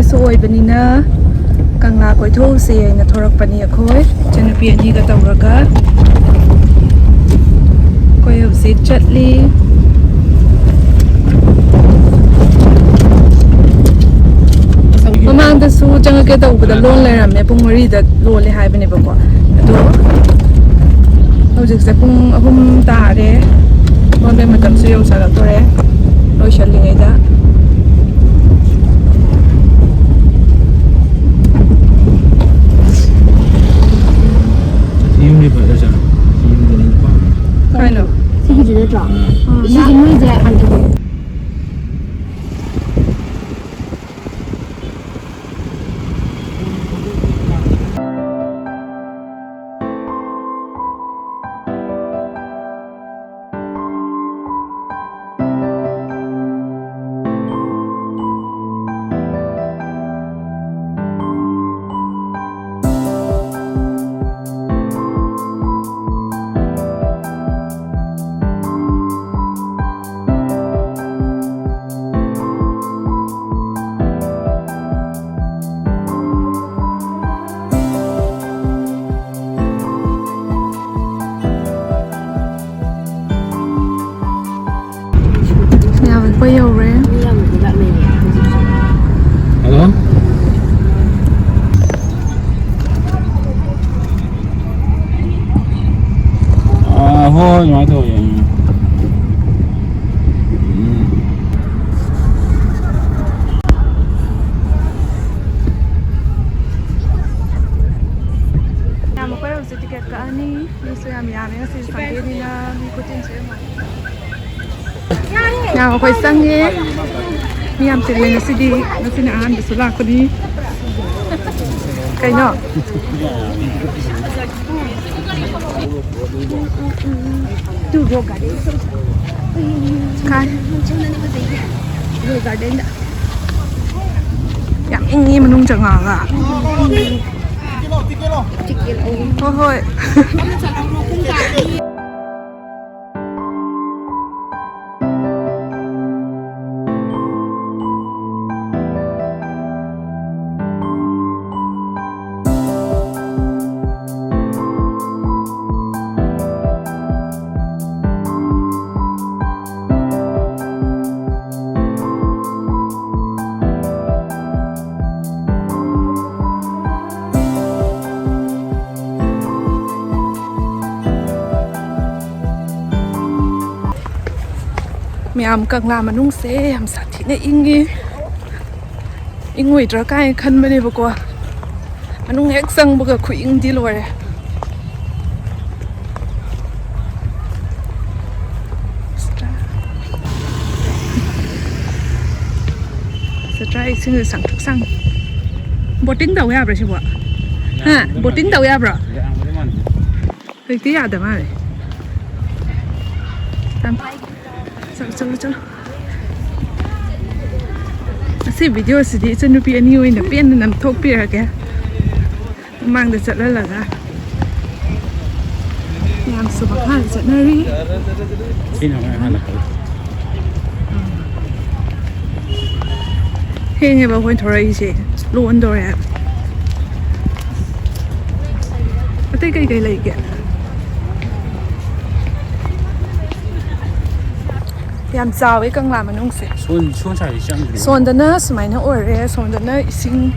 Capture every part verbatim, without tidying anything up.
ꯁꯨ ꯑꯣꯏꯕꯅꯤꯅ ꯀꯪꯂꯥ ꯀꯣꯏꯊꯣꯛꯎꯁꯤ ꯍꯥꯏꯅ ꯊꯣꯔꯛꯄꯅꯤ ꯑꯩꯈꯣꯏ ꯏꯆꯟꯅꯨꯄꯤ ꯑꯅꯤꯒ ꯇꯧꯔꯒ꯫ ꯑꯩꯈꯣꯏ ꯍꯧꯖꯤꯛ ꯆꯠꯂꯤ꯫ ꯃꯃꯥꯡꯗꯁꯨ ꯆꯪꯉꯛꯀꯦ ꯇꯧꯕꯗ ꯂꯣꯟ ꯂꯩꯔꯝꯃꯦ, ꯄꯨꯡ ꯃꯔꯤꯗ ꯂꯣꯜꯂꯦ ꯍꯥꯏꯕꯅꯦꯕꯀꯣ꯫ ꯑꯗꯣ ꯍꯧꯖꯤꯛꯁꯦ ꯄꯨꯡ ꯑꯍꯨꯝ ꯇꯥꯔꯦ꯫ ꯂꯣꯟꯕꯩ ꯃꯇꯝꯁꯨ ꯌꯧꯁꯜꯂꯛꯇꯣꯔꯦ꯫ ꯂꯣꯏꯁꯜꯂꯤꯉꯩꯗ꯫ ꯁꯤ ꯌꯨꯝꯗꯤ ꯐꯖꯗ꯭ꯔꯥ? ꯁꯤ ꯌꯨꯝꯗꯤ ꯅꯪ ꯄꯥꯝꯃꯦ꯫ ꯀꯥꯏꯅꯣ? ꯁꯤꯒꯤꯁꯤ ꯅꯠꯇ꯭ꯔꯣ? ꯎꯝ꯫ ꯁꯤꯒꯤ ꯅꯣꯏꯁꯦ ꯑꯗꯨꯝ ꯌꯥꯝ ꯌꯧꯔꯦ꯫ ꯍꯜꯂꯣ? ꯑꯥ, ꯍꯣꯏ, ꯍꯣꯏ, ꯑꯗꯨꯃꯥꯏꯅ ꯇꯧꯋꯦ꯫ ꯎꯝ꯫ ꯎꯝ꯫ ꯌꯥꯝ ꯑꯩꯈꯣꯏ ꯍꯧꯖꯤꯛ ꯇꯤꯀꯦꯠ ꯀꯛꯑꯅꯤ꯫ ꯃꯤꯁꯨ ꯌꯥꯝ ꯌꯥꯝꯃꯦ ꯉꯁꯤ ꯁꯟꯗꯦꯅꯤꯅ ꯃꯤ ꯈꯨꯆꯤꯟꯁꯦ ꯌꯦꯡꯉꯣ꯫ ꯌꯥꯝ ꯑꯩꯈꯣꯏ ꯆꯪꯉꯦ꯫ ꯃꯤ ꯌꯥꯝ ꯆꯤꯜꯂꯦ ꯉꯁꯤꯗꯤ꯫ ꯉꯁꯤꯅ ꯑꯍꯥꯟꯕꯁꯨ ꯂꯥꯛꯄꯅꯤ꯫ ꯀꯩꯅꯣ? ꯇꯨ ꯔꯣ ꯒꯥꯔꯗꯦꯟ꯫ ꯀꯥꯏ? ꯔꯣ ꯒꯥꯔꯗꯦꯟꯗ꯫ ꯌꯥꯝ ꯏꯪꯉꯤ ꯃꯅꯨꯡ ꯆꯪꯉꯛꯑꯒ꯫ ꯇꯤꯀꯦꯠ ꯂꯧ꯫ ꯍꯣꯏ, ꯍꯣꯏ꯫ ꯌꯥꯝ, ꯀꯪꯂꯥ ꯃꯅꯨꯡꯁꯦ ꯌꯥꯝ ꯁꯥꯊꯤꯅ ꯏꯪꯉꯤ꯫ ꯏꯪꯉꯣꯏꯗ꯭ꯔꯥ ꯀꯥꯏꯅ ꯈꯟꯕꯅꯦꯕꯀꯣ, ꯃꯅꯨꯡ ꯍꯦꯛ ꯆꯪꯕꯒ ꯈꯨꯏꯪꯗꯤ ꯂꯣꯏꯔꯦ꯫ ꯆꯠꯇ꯭ꯔꯥ, ꯏꯁꯤꯡꯁꯦ ꯁꯪꯇ꯭ꯔꯤꯛ ꯁꯪꯉꯤ꯫ ꯕꯣꯇꯤꯡ ꯇꯧ ꯌꯥꯕ꯭ꯔꯥ ꯁꯤꯕꯣ? ꯍꯥ? ꯕꯣꯇꯤꯡ ꯇꯧ ꯌꯥꯕ꯭ꯔꯣ? ꯍꯧꯖꯤꯛꯇꯤ ꯌꯥꯗ ꯃꯥꯜꯂꯦ꯫ ꯇꯝ-, ꯆꯠꯂꯣ, ꯆꯠꯂꯣ, ꯆꯠꯂꯣ꯫ ꯑꯁꯤ ꯚꯤꯗꯤꯑꯣꯁꯤꯗꯤ ꯏꯆꯟꯅꯨꯄꯤ ꯑꯅꯤ ꯑꯣꯏꯅ ꯄꯦꯟꯅ ꯅꯝꯊꯣꯛꯄꯤꯔꯒꯦ꯫ ꯃꯃꯥꯡꯗ ꯆꯠꯍꯜꯂꯒ꯫ ꯃꯌꯥꯝꯁꯨ ꯃꯈꯥꯗ ꯆꯠꯅꯔꯤ꯫ ꯁꯤꯅ ꯑꯃꯨꯛ ꯍꯥꯟꯅ ꯐꯩ꯫ ꯊꯦꯡꯉꯦꯕ ꯑꯩꯈꯣꯏ ꯊꯣꯔꯛꯏꯁꯦ, ꯂꯣꯟꯗꯣꯔꯦ ꯍꯥꯏꯕ꯫ ꯑꯇꯩ ꯀꯩ ꯀꯩ ꯂꯩꯒꯦ? ꯌꯥꯝ ꯆꯥꯎꯋꯦ ꯀꯪꯂꯥ ꯃꯅꯨꯡꯁꯦ꯫ ꯁꯣꯟ-, ꯁꯣꯟ ꯁꯥꯏꯁꯦ ꯆꯪꯗ꯭ꯔꯤ꯫ ꯁꯣꯝꯗꯅ ꯁꯨꯃꯥꯏꯅ ꯑꯣꯏꯔꯦ, ꯁꯣꯝꯗꯅ ꯏꯁꯤꯡ꯫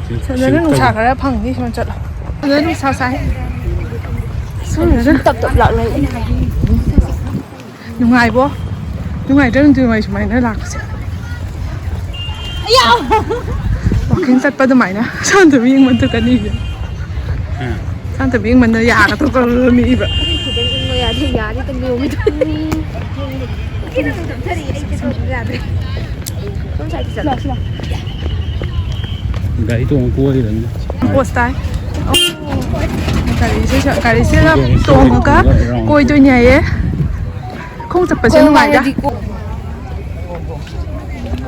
ꯁꯤ ꯁꯣꯝꯗꯅ ꯁꯤ ꯅꯨꯡꯁꯥ ꯇꯧ-, ꯈꯔ ꯐꯪꯅꯤ, ꯁꯣꯝ ꯆꯠꯂꯣ꯫ ꯁꯣꯝꯗꯅ ꯅꯨꯡꯁꯥ ꯁꯥꯏ꯫ ꯁꯣꯝꯗꯅ ꯇꯞ ꯇꯞ ꯂꯥꯛꯅꯩ꯫ ꯅꯨꯡꯉꯥꯏꯕꯣ? ꯅꯨꯡꯉꯥꯏꯇ꯭ꯔꯥ ꯅꯨꯡꯊꯤꯜ ꯋꯥꯏ ꯁꯨꯃꯥꯏꯅ ꯂꯥꯛꯄꯁꯦ? ꯋꯥꯀꯤꯡ ꯆꯠꯄ ꯑꯗꯨꯃꯥꯏꯅ ꯁꯥꯟꯊꯕꯤ ꯌꯦꯡꯕ ꯆꯠꯀꯅꯤꯁꯦ꯫ ꯎꯝ꯫ ꯁꯥꯟꯊꯕꯤ ꯌꯦꯡꯕꯅ ꯌꯥꯒ ꯇꯧꯔꯒ ꯅꯤꯛꯏꯕ꯫ ꯈꯤꯇꯪ ꯏꯪꯕ ꯌꯥꯗꯦ, ꯌꯥꯗꯦ, ꯇꯪ ꯌꯣꯝꯃꯤꯗꯣ꯫ ꯌꯥꯗ꯭ꯔꯦ꯫ ꯒꯥꯔꯤ ꯇꯣꯡꯉ ꯀꯣꯏꯔꯤꯕꯅꯤ꯫ ꯄꯣꯁ ꯇꯥꯏ꯫ ꯒꯥꯔꯤꯁꯦ, ꯒꯥꯔꯤꯁꯤꯗ ꯇꯣꯡꯉꯒ ꯀꯣꯏꯗꯣꯏꯅꯦ ꯍꯥꯏꯌꯦ꯫ ꯈꯣꯡ ꯆꯠꯄꯁꯦ ꯅꯨꯡꯉꯥꯏꯗ꯫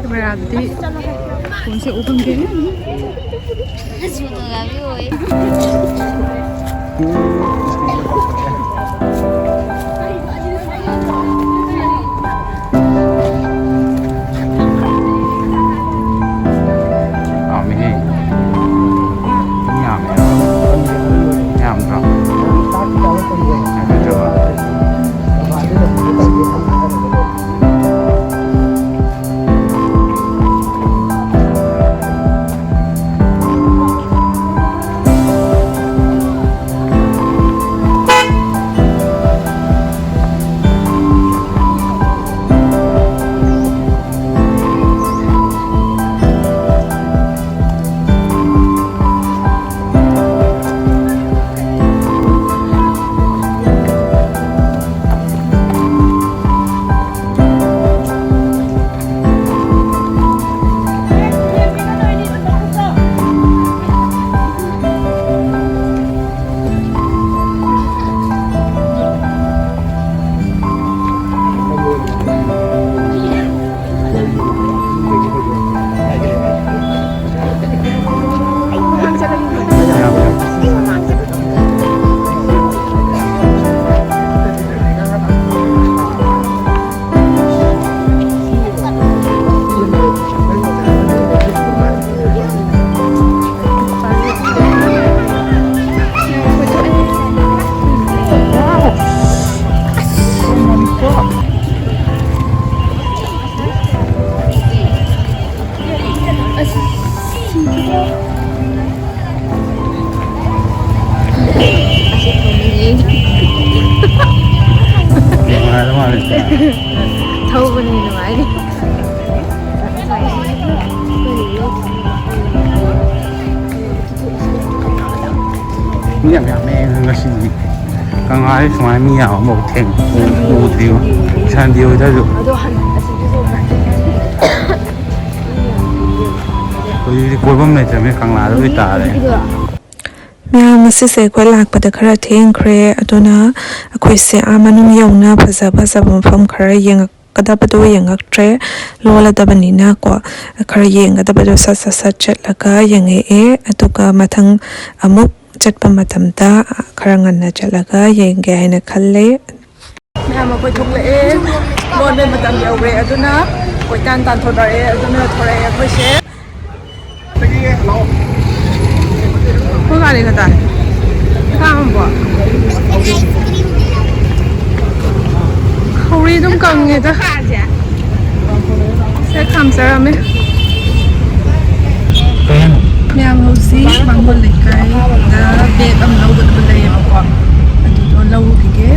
ꯀꯦꯃꯦꯔꯥꯗꯨꯗꯤ ꯐꯣꯟꯁꯦ ꯎ ꯐꯪꯗꯦ꯫ ꯌꯥꯝꯃꯤꯍꯦ꯫ ꯃꯤ ꯌꯥꯝꯃꯦ꯫ ꯌꯥꯝꯗ꯭ꯔꯣ? ꯌꯥꯝꯗ꯭ꯔꯣ? ꯃꯤ ꯌꯥꯝ ꯌꯥꯝꯃꯦ ꯉꯁꯤꯗꯤ꯫ ꯀꯪꯂꯥꯗꯤ ꯁꯨꯃꯥꯏꯅ ꯃꯤ ꯌꯥꯝ ꯑꯃꯐꯥꯎ ꯊꯦꯡ-, ꯎ-, ꯎꯗ꯭ꯔꯤꯕꯣ꯫ ꯁꯟꯗꯦ ꯑꯣꯏꯗ꯭ꯔꯁꯨ꯫ ꯍꯧꯖꯤꯛꯇꯤ ꯀꯣꯏꯐꯝ ꯂꯩꯇ꯭ꯔꯕꯅꯤꯅ ꯀꯪꯂꯥꯗ ꯂꯣꯏ ꯇꯥꯔꯦ꯫ ꯃꯌꯥꯝ, ꯉꯁꯤꯁꯦ ꯑꯩꯈꯣꯏ ꯂꯥꯛꯄꯗ ꯈꯔ ꯊꯦꯡꯈ꯭ꯔꯦ, ꯑꯗꯨꯅ ꯑꯩꯈꯣꯏꯁꯦ ꯑꯥ ꯃꯅꯨꯡ ꯌꯧꯅ ꯐꯖ ꯐꯖꯕ ꯃꯐꯝ ꯈꯔ ꯌꯦꯡꯉꯛꯀꯗꯕꯗꯣ ꯌꯦꯡꯉꯛꯇ꯭ꯔꯦ, ꯂꯣꯜꯂꯗꯕꯅꯤꯅꯀꯣ꯫ ꯈꯔ ꯌꯦꯡꯒꯗꯕꯗꯣ ꯁꯠ ꯁꯠ ꯁꯠ ꯆꯠꯂꯒ ꯌꯦꯡꯉꯛꯑꯦ, ꯑꯗꯨꯒ ꯃꯊꯪ ꯑꯃꯨꯛ ꯆꯠꯄ ꯃꯇꯝꯗ ꯈꯔ ꯉꯟꯅ ꯆꯠꯂꯒ ꯌꯦꯡꯒꯦ ꯍꯥꯏꯅ ꯈꯜꯂꯦ꯫ ꯃꯌꯥꯝ ꯑꯩꯈꯣꯏ ꯊꯣꯛꯂꯛꯑꯦ, ꯂꯣꯟꯕꯩ ꯃꯇꯝ ꯌꯧꯔꯦ, ꯑꯗꯨꯅ ꯀꯣꯏꯇꯥꯟ ꯇꯥꯟꯊꯣꯔꯛꯑꯦ, ꯑꯗꯨꯅ ꯊꯣꯔꯛꯑꯦ ꯑꯩꯈꯣꯏꯁꯦ꯫ ꯑꯩꯈꯣꯏ ꯒꯥꯔꯤ ꯈꯛꯇ ꯈꯥꯝꯃꯕꯣ? ꯈꯧꯔꯤ ꯑꯗꯨꯝ ꯀꯪꯉꯦꯗ꯫ ꯁꯦ ꯈꯥꯝꯆꯔꯝꯃꯦ꯫ ꯃꯌꯥꯝ ꯍꯧꯖꯤꯛ ꯃꯥꯡꯒꯣꯜ ꯂꯩꯀꯥꯏꯗ ꯕꯦꯒ ꯑꯃ ꯂꯧꯒꯗꯕ ꯂꯩꯌꯦꯕꯀꯣ, ꯑꯗꯨꯗꯣ ꯂꯧꯔꯨꯈꯤꯒꯦ꯫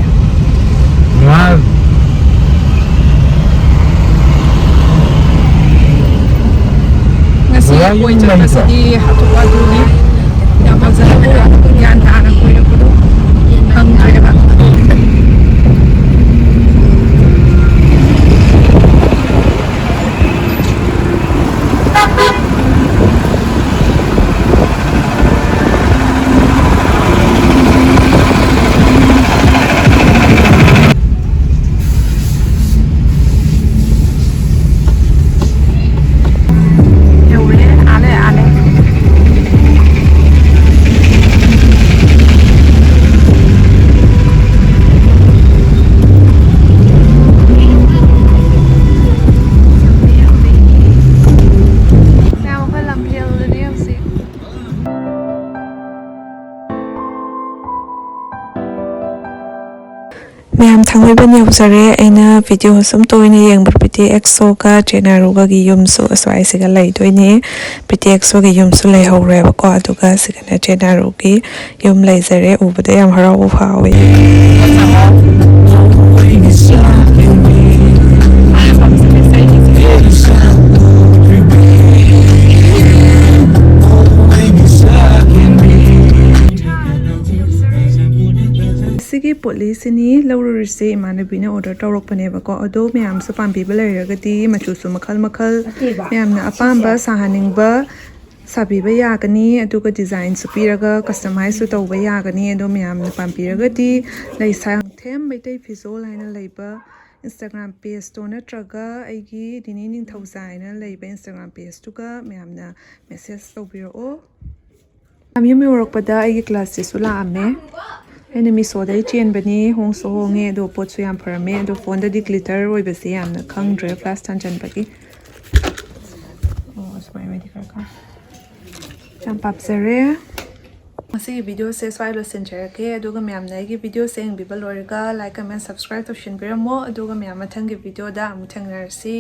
ꯉꯁꯤ ꯀꯣꯏ ꯆꯠꯄꯁꯤꯗꯤ ꯍꯥꯊꯨ ꯍꯥꯊꯨꯅꯤ꯫ ꯌꯥꯝ ꯐꯖꯅ ꯒ꯭ꯌꯥꯟ ꯇꯥꯅ ꯀꯣꯏꯔꯛꯄꯗꯣ ꯐꯪꯗ꯭ꯔꯦꯕ꯫ ꯌꯧꯔꯦ꯫ ꯑꯥ ꯂꯩ, ꯑꯥ ꯂꯩ꯫ ꯁꯦ, ꯑꯩꯈꯣꯏ ꯂꯝꯐꯦꯜꯗꯅꯦ ꯍꯧꯖꯤꯛ꯫ ꯃꯌꯥꯝ, ꯊꯥꯡꯃꯩꯕꯟ ꯌꯧꯖꯔꯦ꯫ ꯑꯩꯅ ꯚꯤꯗꯤꯑꯣ ꯁꯨꯝ ꯇꯣꯏꯅ ꯌꯦꯡꯕ ꯄ꯭ꯔꯤꯇꯤ ꯑꯦꯛꯁꯣꯒ ꯆꯦꯅꯥꯔꯨꯒꯒꯤ ꯌꯨꯝꯁꯨ ꯑꯁ꯭ꯋꯥꯏꯁꯤꯒ ꯂꯩꯗꯣꯏꯅꯦ꯫ ꯄ꯭ꯔꯤꯇꯤ ꯑꯦꯛꯁꯣꯒꯤ ꯌꯨꯝꯁꯨ ꯂꯩꯍꯧꯔꯦꯕꯀꯣ, ꯑꯗꯨꯒ ꯁꯤꯒꯅ ꯆꯦꯅꯥꯔꯨꯒꯤ ꯌꯨꯝ ꯂꯩꯖꯔꯦ꯫ ꯎꯕꯗ ꯌꯥꯝ ꯍꯔꯥꯎꯕ ꯐꯥꯎꯋꯤ꯫ ꯄꯣꯠꯂꯤꯁꯤꯅꯤ ꯂꯧꯔꯨꯔꯤꯁꯦ, ꯏꯃꯥꯟꯅꯕꯤꯅ ꯑꯣꯔꯗꯔ ꯇꯧꯔꯛꯄꯅꯦꯕꯀꯣ꯫ ꯑꯗꯣ ꯃꯌꯥꯝꯁꯨ ꯄꯥꯝꯕꯤꯕ ꯂꯩꯔꯒꯗꯤ ꯃꯆꯨꯁꯨ ꯃꯈꯜ ꯃꯈꯜ, ꯃꯌꯥꯝꯅ ꯑꯄꯥꯝꯕ ꯁꯥꯍꯟꯅꯤꯡꯕ ꯁꯥꯕꯤꯕ ꯌꯥꯒꯅꯤ, ꯑꯗꯨꯒ ꯗꯤꯖꯥꯏꯟꯁꯨ ꯄꯤꯔꯒ ꯀꯁꯇꯃꯥꯏꯖꯁꯨ ꯇꯧꯕ ꯌꯥꯒꯅꯤ꯫ ꯑꯗꯣ ꯃꯌꯥꯝꯅ ꯄꯥꯝꯕꯤꯔꯒꯗꯤ ꯂꯩꯁꯥꯡꯊꯦꯝ ꯃꯩꯇꯩ ꯐꯤꯖꯣꯜ ꯍꯥꯏꯅ ꯂꯩꯕ ꯏꯟꯁꯇꯥꯒ꯭ꯔꯥꯝ ꯄꯦꯖꯇꯣ ꯅꯠꯇ꯭ꯔꯒ ꯑꯩꯒꯤ ꯗꯤꯅꯤ ꯅꯤꯡꯊꯧꯖꯥ ꯍꯥꯏꯅ ꯂꯩꯕ ꯏꯟꯁꯇꯥꯒ꯭ꯔꯥꯝ ꯄꯦꯖꯇꯨꯒ ꯃꯌꯥꯝꯅ ꯃꯦꯁꯦꯖ ꯇꯧꯕꯤꯔꯛꯑꯣ꯫ ꯌꯥꯝ ꯌꯨꯝ ꯌꯧꯔꯛꯄꯗ ꯑꯩꯒꯤ ꯀ꯭ꯂꯥꯁ ꯇꯦꯁꯁꯨ ꯂꯥꯛꯑꯝꯃꯦ꯫ ꯑꯩꯅ ꯃꯤꯁꯣꯗꯒꯤ ꯆꯦꯟꯕꯅꯤ, ꯍꯣꯡꯁꯨ ꯍꯣꯡꯉꯦ, ꯑꯗꯣ ꯄꯣꯠꯁꯨ ꯌꯥꯝ ꯐꯔꯝꯃꯦ꯫ ꯑꯗꯣ ꯐꯣꯟꯗꯗꯤ ꯒ꯭ꯂꯤꯇꯔ ꯑꯣꯏꯕꯁꯦ ꯌꯥꯝꯅ ꯈꯪꯗ꯭ꯔꯦ, ꯐ꯭ꯂꯥꯁ ꯊꯥꯟꯖꯟꯕꯒꯤ꯫ ꯑꯣ, ꯑꯁꯨꯃꯥꯏꯅꯗꯤ ꯈꯔ ꯈꯪꯉꯦ꯫ ꯌꯥꯝ ꯄꯥꯞꯆꯔꯦ꯫ ꯉꯁꯤꯒꯤ ꯚꯤꯗꯤꯑꯣꯁꯦ ꯁ꯭ꯋꯥꯏ ꯂꯣꯏꯁꯤꯟꯖꯔꯒꯦ꯫ ꯑꯗꯨꯒ ꯃꯌꯥꯝꯅ ꯑꯩꯒꯤ ꯚꯤꯗꯤꯑꯣꯁꯦ ꯌꯦꯡꯕꯤꯕ ꯂꯣꯏꯔꯒ ꯂꯥꯏꯛ, ꯀꯃꯦꯟ, ꯁꯕꯁꯀ꯭ꯔꯥꯏꯕ ꯇꯧꯁꯤꯟꯕꯤꯔꯝꯃꯣ꯫ ꯑꯗꯨꯒ ꯃꯌꯥꯝ ꯃꯊꯪꯒꯤ ꯚꯤꯗꯤꯑꯣꯗ ꯑꯃꯨꯛ ꯊꯦꯡꯅꯔꯁꯤ꯫